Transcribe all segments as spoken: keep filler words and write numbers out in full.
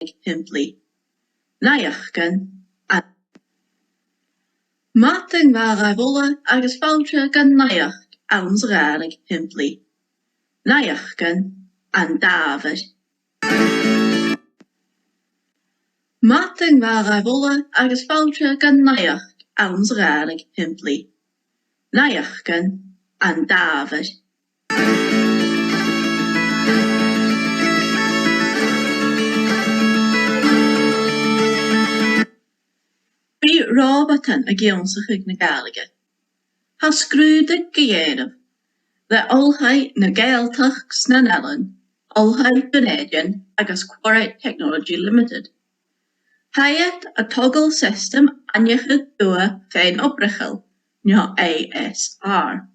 Ghàidhlig shìmplidh. Naidheachdan an Madainn mhath dhuibh uile agus fàilte gu Naidheachd anns a' Ghàidhlig shìmplidh. Naidheachdan an Dàmhair. Madainn mhath dhuibh uile agus fàilte gu Naidheachd anns a' Ghàidhlig shìmplidh. Naidheachdan an Dàmhair. Bidh Ròbatan ag ionnsachadh na Gàidhlig. Tha sgrùdadh gu dhèanamh le Oilthigh na Gàidhealtachd 's nan Eilean, Oilthigh Dhùn Èideann agus Quaritch Technology Limited. Tha iad a' togail siostam aithneachadh dubha fèin-obrachail, no I S R.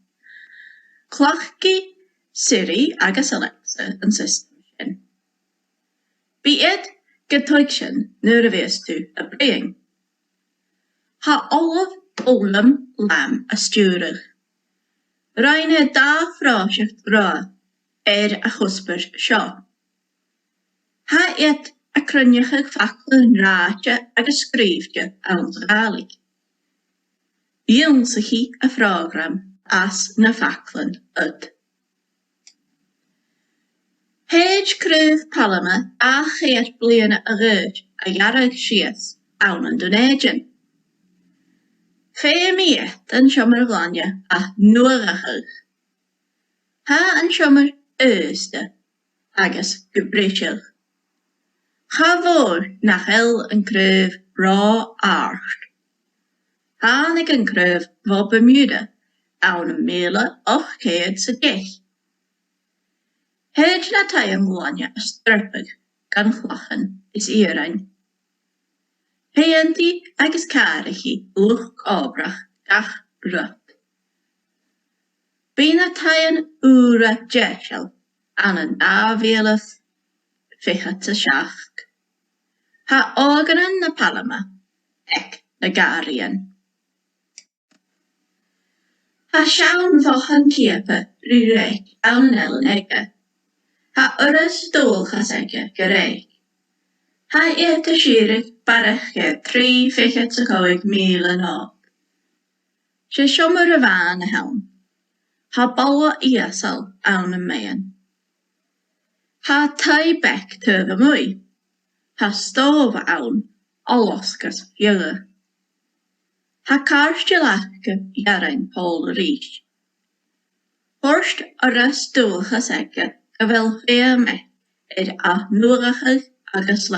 Cleachdaidh Siri agus Alexa an siostam sin. Bidh iad gad tuigsinn nuair a bhios tu a' bruidhinn. Tha Ollamh Uilleam Lamb a' stiùireadh. Rinn e dà phròiseact rogha air a' chuspair seo. Tha iad a' cruinneachadh faclan ràite agus sgrìobhte anns a' Ghàidhlig. Ionnsaichidh a' phrògram às na faclan ud. Thèid craobh pailme dà cheud bliadhna a dh'aois a ghearradh sìos ann an Dùn Èideann. Feumaidh iad an seòmar-glainne ath-nuadhachadh. Tha an seòmar aosta agus gu briseadh. Cha mhòr nach eil an craobh ro àrd. Thàinig an craobh bho Bermuda ann am mìle ochd ceud 's a deich. Thèid na taighean-glainne a' striopadh gun chlachan is iarainn. Peantadh agus càraichidh luchd-obrach gach rud. Bidh na taighean ùra deiseil ann an dà mhìle fichead 's a seachd. Tha òganan na pailme aig na gàrraidhean. Tha seann bhothan ciapadh ri reic ann an Eilean Eige. Tha Urras Dualchas Eige ga reic. Tha iad a' sireadh barrachd air trì fichead 's a còig mìle not. 'S e seòmar a-mhàin a th' ann. Tha balla ìosal ann am meadhan. Tha taigh beag taobh a-muigh. Tha stòbha ann a losgas fiodha. Tha caisteal aca earrann poll a-rithist. Thuirt Urras Dualchas Eige gu bheil feum air ath-nuadhachadh agus le